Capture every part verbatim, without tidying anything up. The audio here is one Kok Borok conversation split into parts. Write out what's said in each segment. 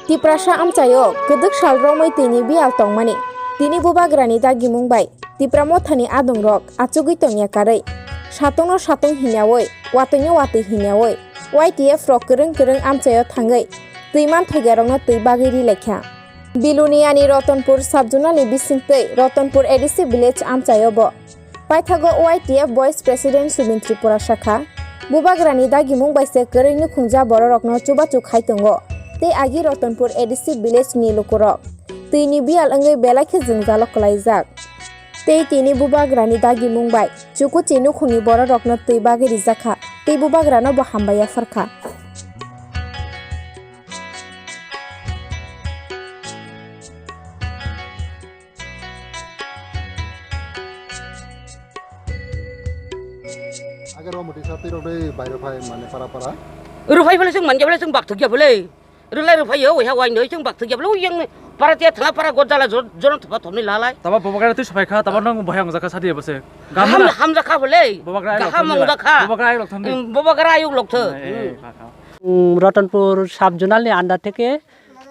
Tiprasa amchaio kwdwk sal romwi twini biyal tongmani. Tini bubagrani dagimung bai Tipra mothani adongrok achugwi tongya karwi. Satungno satung hinyawi, watwino watwi hinyawi, Y T F rok kwrwng kwrwng amchaio thangwi twi manthogyarokno twi bagwi ri laikha. Biluniani Ratanpur sub-zonal ni bisingtwi Ratanpur A D C village amchaio bo. Paithago Y T F Boys President Subin Tripura sakha, bubagrani dagimung bai se kwrwi nukhungja bororokno chubachu khai tongo, tei agi Ratanpur A D C village ni lukurok twini biyal wngwi belai khe jwngjalo kwlaijak. Tei tini bubagrani dagimung bai chukuchi nukhungni bororokno twi bagwi rijakha, tei bubagrano bo hambai yapharkha. Age ro muti sa twi rok dei bairo phai mane para para. Rwphai bole chwng manja bole chwng bakthok ya bole. Rwlai rwphai yo waiha wain doi chwng bakthok ya bole yang para tia thla para god jala jor jor thapa thomni lalai. Taba bubagra twi sapai kha, taba nang bohai wngjak kha sadi bose. Gaham hamjakha bole. Bubagra ai Gaham rok thomni wngjak kha. Bubagra ai rok thomni. Bubagra ayuk lok thok. Ratanpur sub-zonal ni under theke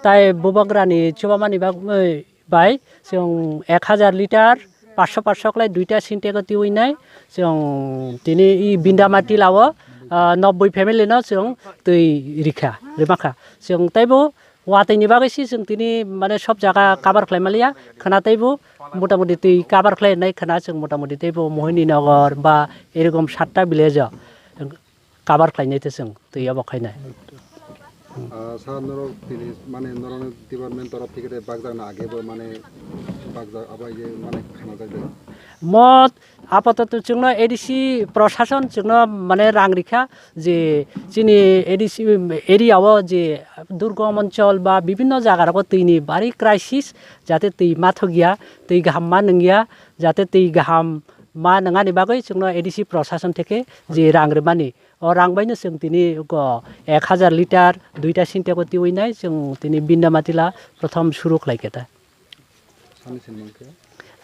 tai bubagrani chubamani bagwi bai chwng ek hajar litre, paanch sho paanch sho khlai duita sintex o twiwi nai chwng tini i Bindamati lao, ah, nobboi family no chwng twi rikha, rimakha. Chwng teibo watwi ni bagwi si chwng tini mane sob jaga cover khlai maliya, khwna teibo motamoti twi cover khlai nai khwna chwng motamoti teibo Mohini Nagar ba erokom satta village o. Cover khlainai tei chwng twi obo khainai. Ah, sir, norok tini mane norok department torof theke tei bakjakna age bo mane bakjak abo ye mane khanajak de. Mo apatot chwngno A D C prosason chwngno mane rang rikha je chini A D C area o je durgom onchol ba bibinno jaga rogo twi ni bari crisis, jate twi mathok ya, twi kaham ma nung ya, jate twi kaham ma nung ani bagwi chwngno A D C prosason theke je rang rwmani. O rang bai no chwng tini go ek hajar litre duita sintex o twiwi nai chwng tini Bindamati la prothom suru khlai khe ta. Sani sin mangkhe?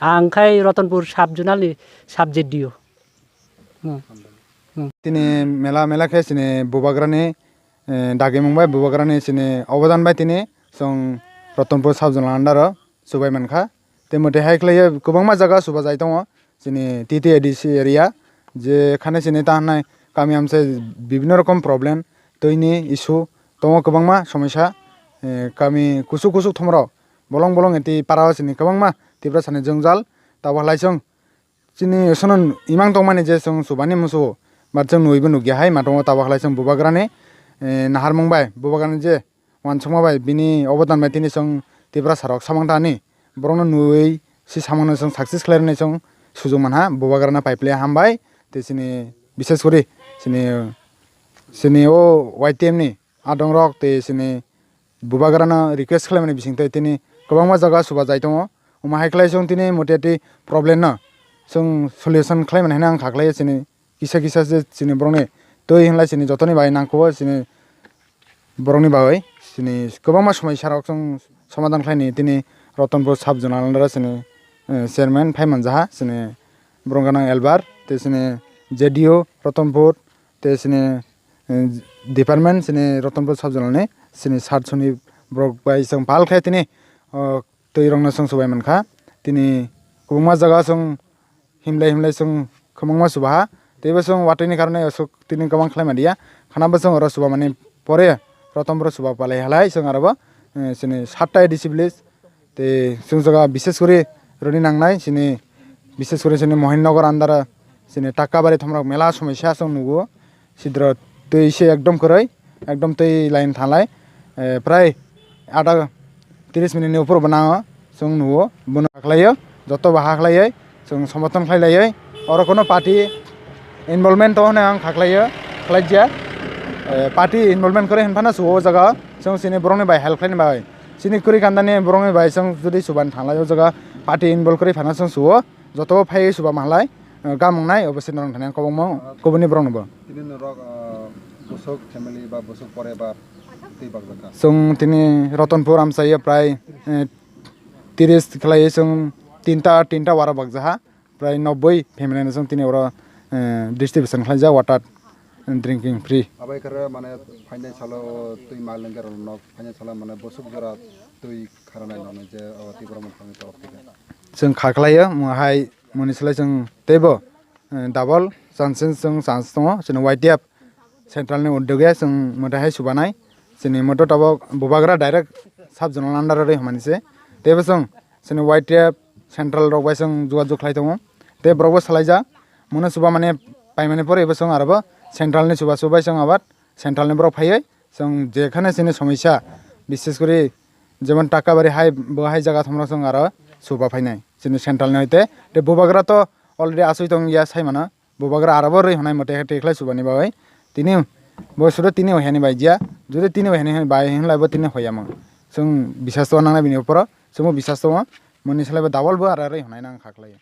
Ang khai Ratanpur sub-zonal ni sub-Z D O. Hmm. Tini mela mela khe chini bubagrani, eh, dagimung bai bubagrani chini obodan bai tini chwng Ratanpur sub-zonal under o chubai mankha. Tei mwtai hai khlaiwi kwbangma jaga chuba jai tongo chini T T A D C area, je khani chini ta hwnai kami amchai bibinno rokom problem, twini issue tongo, kwbangma somosya, eh, kami kuchuk kuchuk thomrok bolong bolong tei para o chini kwbangma Tiprasani jwngjal. Tabuk halai chwng chini sono imang tongmani je chwng chubani muchungo, but chwng nuibo nukya hai matongo. Tabuk halai chwng bubagrani, eh, naharmung bai bubagrani je uansukma bai bini obodan bai tini chwng Tiprasa rok samung tani borokno nui si samungno chwng success khlai rwni chwng sujuk manha. Bubagrano pai pli hambai tei chini bishes kori chini, chini o Y T F ni adongrok tei chini bubagrano request khlaimani bisingtwi tini kwbangma jaga chuba jai tongo. Omo hai khlai chwng tini moteti problem no chwng solution khlaimani hwnwi ang kha khlai chini kisa kisa se chini borokni twi hwnlai chini jotoni bai nangkukgo chini borokni bagwi chini kwbangma somosya rok chwng somadan khlaini tini Ratanpur sub zonal under chini, eh, chairman phai manjaha chini borok gana Elbar tei chini J D O Ratanpur tei chini, eh, department chini Ratanpur sub zonal ni chini sat soni borok bai chwng pal khe tini, oh, twi rok no chwng chubai mankha. Tini kwbangma jaga chwng himlai himlai chwng kwbangma chubaha. Teibo chwng watwi ni karone aswk tini kwbang khlai manliya. Khana bo chwng oro chubamani pore prothom oro chuba palai halai chwng aro bo, eh, chini satta A D C village. Tei chwng jaga bishes kori rwni nangnai chini, bishes kori chini Mohin Nagar under chini Takabari thomrok mela somosya chwng nugo. Sidro twi se ekdom kwrwi, ekdom twi line thalai, eh, prai ada tris minute ni upor bo nango, chwng nugo, bono hakhlaio, joto bo hakhlaioi, chwng somothon khlailaioi, oro kono party involvement tongo hwnwi ang khaklaio, khlaijak, eh, party involvement kwrwi hinphano chuo o jaga, chwng chini borokni bai help khlaini bagwi, chini kwrwi kandani borokni bai chwng jodi chubani thanglai o jaga party involve kwrwi phano chwng chuo. Joto bo phaiwi chuba mahalai, eh, gamung nai, obo se norok thani ang kobongma kubuni borok no bo. Tini norok, ah, busuk family ba busuk pore ba twi bakjakha? Chwng tini Ratanpur amchaiyo prai, eh, tris khlaiwi chwng tinta, tinta wara bakjaha, prai nobboi family no chwng tini oro, eh, distribution khlaijak water. drinking free. Abai kare mane phainai salo twi mal nengke rok nok phainai salo mane bosuk jora twi kharanai nonai je o Tipra Motha ni torof theke. Chwng kha khlai o, mo hai moni slai chwng teibo, eh, double chances chwng chance tongo, chwng Y T F central ni uddog ya chwng mwtai hai subanai. Chini moto tabok Bubagra direct sub zonal under o rwi hwnmani se. Teibo chwng chini Y T F central rok bai chwng jogajog khlai tongo. Tei borok bo salaijak, mono chuba mane paimani pore bo chwng aro bo central ni chuba chubai chwng abar central ni borok phaiwi chwng jekhane chini somosya, bises kori jemon Takabari hai bo hai jaga thomrok chwng aro chuba phainai chini central ni hoite. Tei Bubagra to already asui tong ya sai mano. Bubagra aro bo rwi hwnai mote tei khlai subani bagwi tini bo sudo tini o heni bai jia. Jodi tini o heni bai hinlai bo tini hoya mo. Chwng bisas to nangnai bini uporo. Chwngbo bisas tongo. Moni slai bo double bo aro rwi hwnai nang kha khlai.